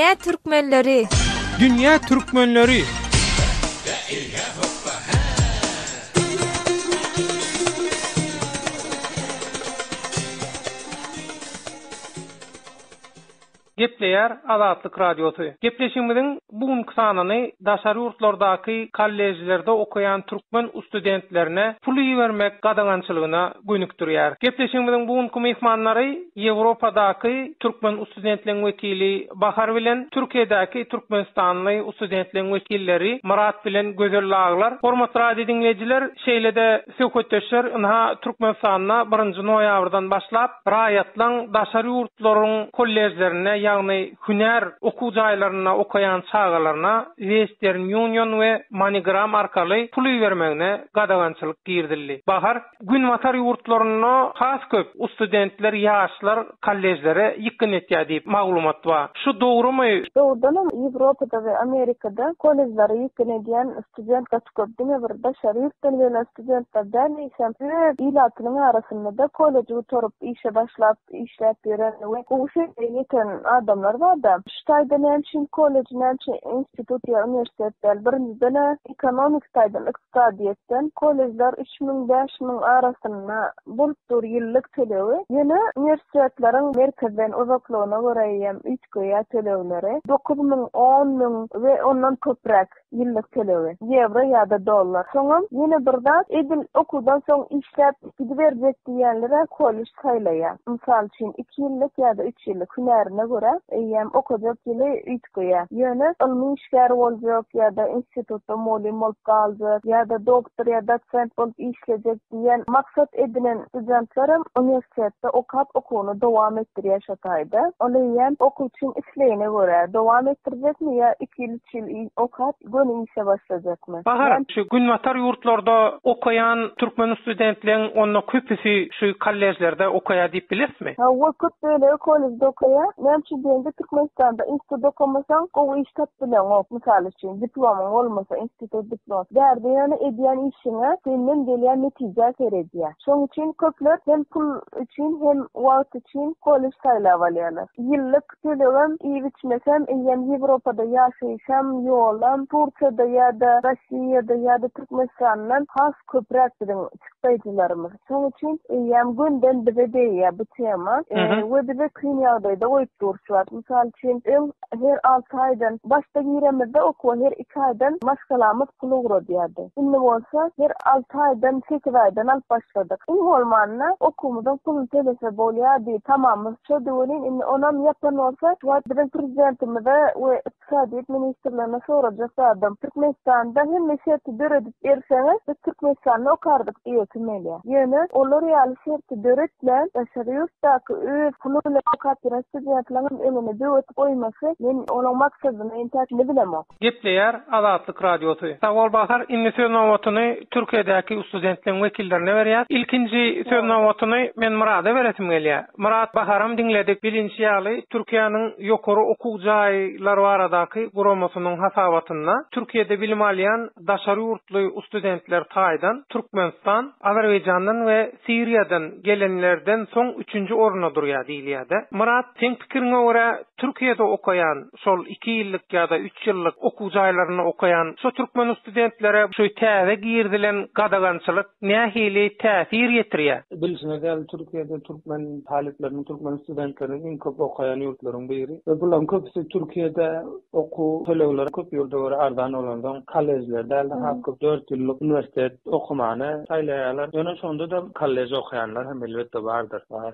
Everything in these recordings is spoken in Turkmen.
Dünýä türkmenleri! Dünýä türkmenleri! Gepleýär Azatlyk Radiosy. Gepleşigimiziň bu günki sanyny daşary ýurtlardaky kolležlerde okaýan türkmen ustudentlerine pul ibermek gadagançylygyna gönükdirýär. Gepleşigimiziň bu günki myhmanlary Ýewropadaky türkmen ustudentleň wekili Bahar bilen Türkiýedäki türkmenistanly ustudentleň wekilleri Myrat bilen Gözel Laglar. Hormatly radio diňleýjiler, şeýle-de söhbetdeşler ynha Türkmenistanda birinji noýabrdan başlap raýatlaň daşary ýurtlaryň kolležlerinde, ýagny hünär okuw jaýlarynda okaýan çagalaryna Western Union we MoneyGram arkaly pul ibermegine gadagançylyk girizildi. Bahar. Günbatar ýurtlarynda has köp ustudentler, ýaşlar kolležlere ýykgyn etýär diýip maglumat bar. Şu dogrumy? Dogrudanam Ýewropada we Amerikada kolležlere ýykgyn edýän student gaty köp. Diňe bir daşary ýurtdan gelen studentler däl, eýsem öz ilatynyň arasynda-da kolleji gutaryp işe başlap işläp ýören we gowy seviýä ýeten adamlar bar-da. Şu taýda näme üçin kollež, näme üçin institut ýa uniwersitet däl? Birinjiden-ä ekonomik taýdan, Ykdysadyýetden kolležler 3000, 5000 arasynda bolup dur ýyllyk tölegi. Ýöne uniwersitetleriň merkezden uzaklygyna görä hem üýtgeýär tölegleri. 9000, 10000 we ondan köpräk ýyllyk tölegi. Ýewro ýa-da dollar. Soňam ýene bir zat, edil okuwdan soň işläp gidiberjek diýýänler-ä kollež saýlaýar. Mysal üçin, iki ýyllyk ýa-da üç ýyllyk hünärine görä eýýäm okajak ýyly üýtgeýär. Ýöne ylmy işgär boljak ýa-da institutda mugallym bolup galjak ýa-da doktor ýa dosent bolup işlejek diýen maksat edinen studentlerem uniwersitetde okap okuwyny dowam etdirýär şo taýda. Ol eýýäm okuwçyň islegine görä dowam etdirjekmi ýa iki ýyl üç ýyl okap göni işe başlajakmy? Bahar, şu günbatar ýurtlarda okaýan türkmen studentleň onda köpüsi şu kolležlerde okaýar diýip bilersmi? Hawa, köp bölegi kollejde okaýar. Näme üçin diýende, Türkmenistanda institut okamasaň, gowy iş tapyp bileňok. Mysal üçin, diplomyň bolmasa, institut diplomy. Bärde ýöne edýän işiňe, senden gelýän netijä seredýär. Şoň üçin köpler hem pul üçin, hem wagt üçin kollej saýlap alýarlar. Ýyllyk tölegem, iýip-içmesem, eýýäm Ýewropada ýaşaýşam, ýolam, Turkiýada ýa-da Rossiýada ýa-da Türkmenistandan has köpräk biziň çykdaýjylarymyz. Şonuň üçin eýýäm günden bize degýär bu tema we bizi kyn ýagdaýda goýup dur şu wagt. Mysal üçin, öň her alty aýdan, başda giremizde okuwa her iki aýdan maşgalamyz pul ugradýardy. Indi bolsa her alty aýdan, sekiz aýdan alyp başladyk. Iň bolmanda okuwymyzyň puluny tölese bolýardy, tamamymyz şody welin, indi onam ýapan bolsa, şu wagt biziň prezidentimize we Ykdysadyýet ministrligine sorajak zadym, Türkmenistanda hemme şerti döredip berseňiz, biz Türkmenistanda okardyk diýesim gelýär. Ýöne olar ýaly şerti döretmän, daşary ýurtdaky öz puly bilen okap ýören studentleriňem öňüne böwet goýmasy, men olaň maksadyny entäk indi bilemok. Gepleýär Azatlyk Radiosy. Sag bol Bahar, indi söz nobatyny Türkiýedäki studentleň wekillerine berýäs. Ilkinji söz nobatyny men Myrada beresim gelýär. Myrat Baharam diňledik. Bilinşi ýaly, Türkiýäniň ýokary okuw jaýlary baradaky guramasynyň hasabatynda Türkiýede bilim alýan daşary ýurtly ustudentler taýdan Türkmenistan, Azerbaýjandan we Siriýadan gelenlerden soň üçünji orunda durýar diýilýär-de. Myrat, seň pikiriňe görä, Türkiýede okaýan şol iki ýyllyk ýa-da üç ýyllyk okuw jaýlarynda okaýan şo türkmen studentlere şu täze girizilen gadagançylyk nähili täsir ýetirýär? Bilşiňiz ýaly, Türkiýede türkmen talyplarynyň, türkmen studentleriniň iň köp okaýan ýurtlaryň biri we bularyň köpüsi Türkiýede okuw tölegleri köp ýurda görä arzan bolansoň, kollejler däl-de, has köp dört ýyllyk uniwersitet okamany saýlaýarlar. Ýöne şonda-da kollej okaýanlar hem elbetde bardyr. Bar.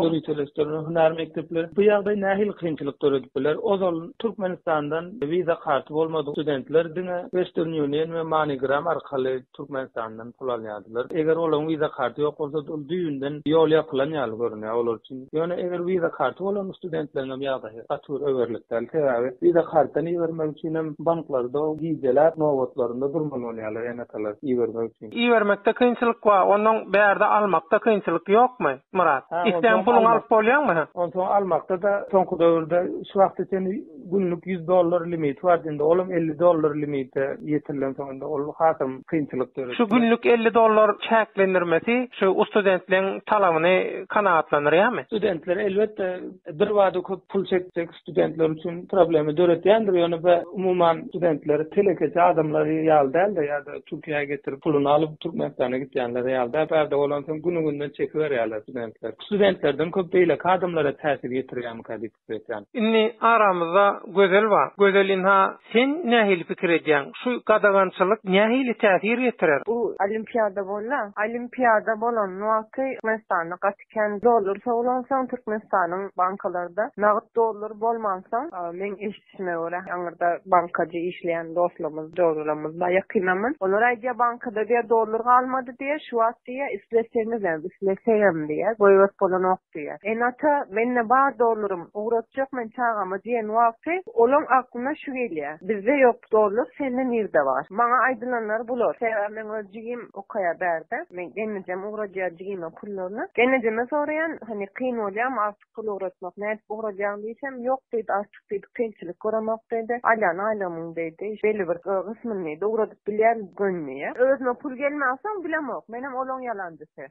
Ýöriteleşdirilen hünär mekdepleri. Bu ýagdaý nähili kynçylyk döredip biler? Ozal Türkmenistandan wiza karty bolmadyk studentler diňe Western Union we MoneyGram arkaly Türkmenistandan pul alýardylar. Eger olaryň wiza karty ýok bolsa, ol düýbünden ýol ýapylan ýaly görünýär olar üçin. Ýöne eger wiza karty bolan studentleriň hem ýagdaýy gaty bir öwerlik däl. Sebäbi wiza kartdan ibermek üçin hem banklarda gijeläp nobatlarynda durmaly bolýarlar ene-atalar ibermek üçin. Ibermekde kynçylyk bar, onnoň bärde almakda kynçylyk ýokmy, Myrat? Hä, Islän onsoň puluňy almak. alyp bolýaňmy? Onsoň almakda-da soňky döwürde şu wagta çenli. günlük 100 dollar limiti bardy, indi olam 50 dollar limite ýetirilen soň indi ol hasam kynçylyk döretdi. Şu günlük 50 dollar çäklendirmesi şu studentleň talabyny kanagatlandyrýarmy? Studentler elbetde birbada köp pul çekjek studentler üçin problema döretýändir, ýöne bu umuman studentler telekeçi adamlar ýaly däl-de ýa-da Türkiýä getirip puluny alyp Türkmenistana gitýänler ýaly däl. Bärde bolansoň güni-günden çekiberýärler studentler. Studentlerden köp beýleki adamlara täsir ýetirýärmikä diýip pikir etýän. Indi aramyzda Gözel bar. Gözel ynha sen nähili pikir edýäň şu gadagançylyk nähili täsir ýetirer? Bu olimpiada bolda. Olimpiada bolan wagty Türkmenistanda gaty kän dollar sowulansoň Türkmenistanyň bankalarda nagt dollar bolmansoň meň eşidişime görä aňyrda bankajy işleýän dostlarymyz joralarymyz bar ýakynlarymyz olar aýdýar bankada diýýär dollar galmady diýýär şu wagt diýýär isleseňizem isleseňem diýýär goýberip bolanok diýýär. Ene-ata mende bar dollarym ugratjak men çagama diýen wagty olaň aklyna şu gelýär bizde ýok dollar sende nirde bar. Maňa aýdylanlar bular. Sebäbi meň öz jigim okaýar bärde. Men gelnejem ugradýar jigime pullaryny. Gelnejeme soraýan, hany kyn bolýarmy artyk pul ugratmak, nädip ugradýaň diýsem, ýok diýdi, artyk diýdi, kynçylyk göremok diýdi. Alýan aýlygymyň diýdi, belli bir gysmyny diýdi, ugradyp bilýän göni diýýär. Özüme pul gelmänsoň bilemok, menem olaň ýalanjysy.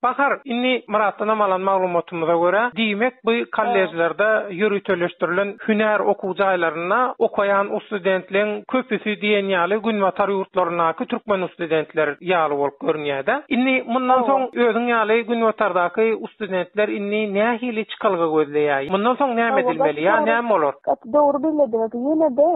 Bahar, indi Myratdanam alan maglumatymyza görä, diýmek bu kollejlerde ýöriteleşdirilen hünär okuw jaýlarynda okaýan ustudentleň köpüsi diýen ýaly günbatar ýurtlaryndaky türkmen ustudentler ýaly bolup görünýär-dä. Indi mundan soň özüň ýaly günbatardaky ustudentler indi nähili çykalga gözleýär? Mundan soň näme edilmeli ýa näme bolar? Gaty dogry bellediňiz. Ýene-de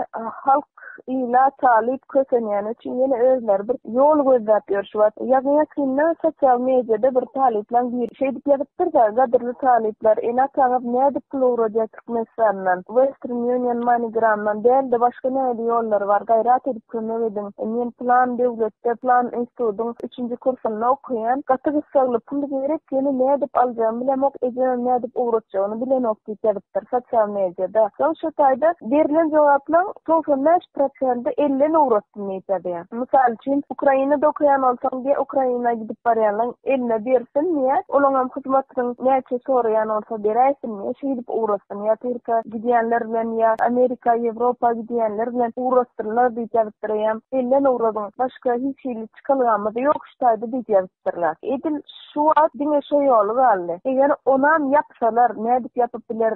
halk Ilat talyp kösenýäni üçin ýene özleri bir ýol gözläp ýör şu wagt. Ýaňy-ýakynda sosial mediada bir talyplaň biri şeýdip ýazypdyr-da, Gadyrly talyplar, ene-ataňyz nädip pul ugradýar Türkmenistandan? Western Union, MoneyGramdan däl-de başga nähili ýollary bar, gaýrat edip kömek ediň. Men pylan döwletde, pylan institudyň üçünji kursunda okaýan. Gaty gyssagly pul gerek, ýöne nädip aljagymy bilemok, ejemem nädip ugratjagyny bilenok diýip ýazypdyr sosial mediada. Soň şu taýda Berlen jogaplaň 95 prosendi elden ugratdym diýip ýazýar. Mysal üçin, Ukrainada okaýan bolsaň diýýär, Ukraina gidip barýanlaň eline bersin diýýär, olaňam hyzmatynyň näçe soraýan bolsa beräýsin diýýär, şeýdip ugratsyn ýa Türkiýä gidýänler bilen ýa Amerika, Ýewropa gidýänler bilen ugratsynlar diýip ýazypdyr eýýäm. Elden ugradyň, başga hiç hili çykalgamyz ýok şu taýda diýip ýazypdyrlar. Edil şu wagt diňe şo ýoly galdy. Eger onam ýapsalar, nädip ýapyp biler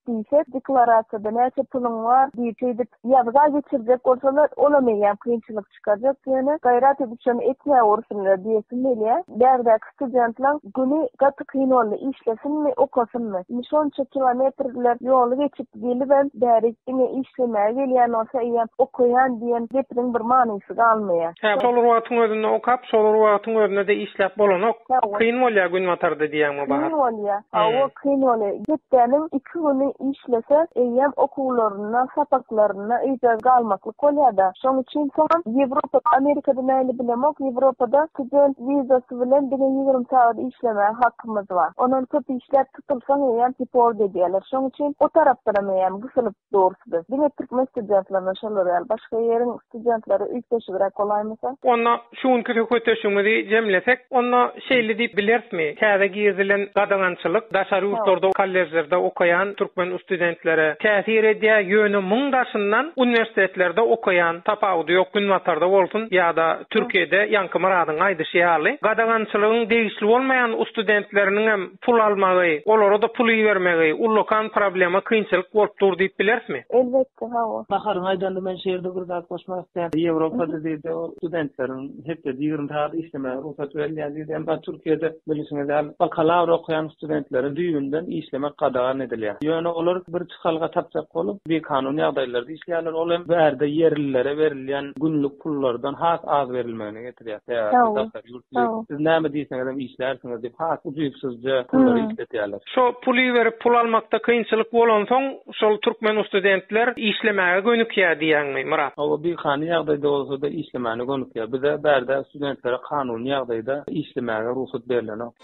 diýsek, deklarasiýada näçe puluň bar diýip şeýdip ýazga geçirjek bolsalar, olam eýýäm kynçylyk çykarjak. Ýöne gaýrat edip şony etmäwersinler diýesim gelýär. Bärdäki studentlaň güni gaty kyn boldy, işlesinmi, okasynmy? Indi şonça kilometrler ýoly geçip gelibem bärik diňe işlemäge gelýän bolsa eýýäm okaýan diýen gepiniň bir manysy galmaýar. Hä, şol bir wagtyň özünde okap, şol bir wagtyň özünde-de işläp bolanok. Kyn bolýar günbatarda diýýäňmi Bahar? Kyn bolýar. Hawa, kyn bolýar. Hepdäniň iki güni işlese, eýýäm okuwlarynda, sapaklarynda yza galmaklyk bolýar-da. Şoň üçin soňam Ýewropa, Amerikada nähili bilemok, Ýewropada student wizasy bilen diňe 20 sagat işlemäge hakymyz bar. Ondan köp işläp tutulsaň eýýäm deport edýärler. Şoň üçin o tarapdanam eýýäm gysylyp durus biz. Diňe türkmen studentlerine şolar ýaly, başga ýeriň studentleri üýtgeşigräk bolaýmasa. Onda şu günki söhbetdeşligimizi jemlesek, onda şeýle diýip bilerismi, täze girizilen gadagançylyk daşary ýurtlarda kollejlerde okaýan türkmen ustudentlere täsir edýär, ýöne muň daşyndan uniwersitetlerde okaýan, tapawudy ýok günbatarda bolsun ýa-da Türkiýede ýaňky Myradyň aýdyşy ýaly, gadagançylygyň degişli bolmaýan ustudentleriniňem pul almagy, olara-da pul ibermegi ullakan problema, kynçylyk bolup dur diýip bilerismi? Elbetde, hawa. Baharyň aýdanyna men şu ýerde bir zat goşmak isleýän. Ýewropada diýdi, ol studentleriň hepdede 20 sagat işlemäge rugsat berilýär diýdi. Emma Türkiýede bilşiňiz ýaly, bakalawr okaýan studentlere düýbünden işlemek gadagan edilýär. Ýöne olar bir çykalga tapjak bolup, bikanun ýagdaýlarda işleýärler. Ol hem bärde ýerlilere berilýän günlük pullardan has az berilmegine getirýär. Sebäbi daşary ýurt Siz näme diýseňizem işlärsiňiz diýip, has ujypsyzja pullary işletýärler. Şo puly berip pul almakda kynçylyk bolansoň, şol türkmen ustudentler işlemäge gönükýär diýýäňmi, Myrat? Hawa, bikanun ýagdaýda bolsa-da işlemäne gönükýär. Bize bärde studentlere kanuny ýagdaýda işlemäge rugsat berlenok.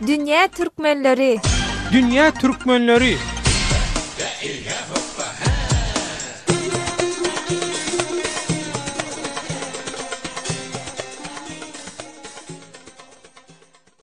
Dünýä türkmenleri! Dünýä türkmenleri!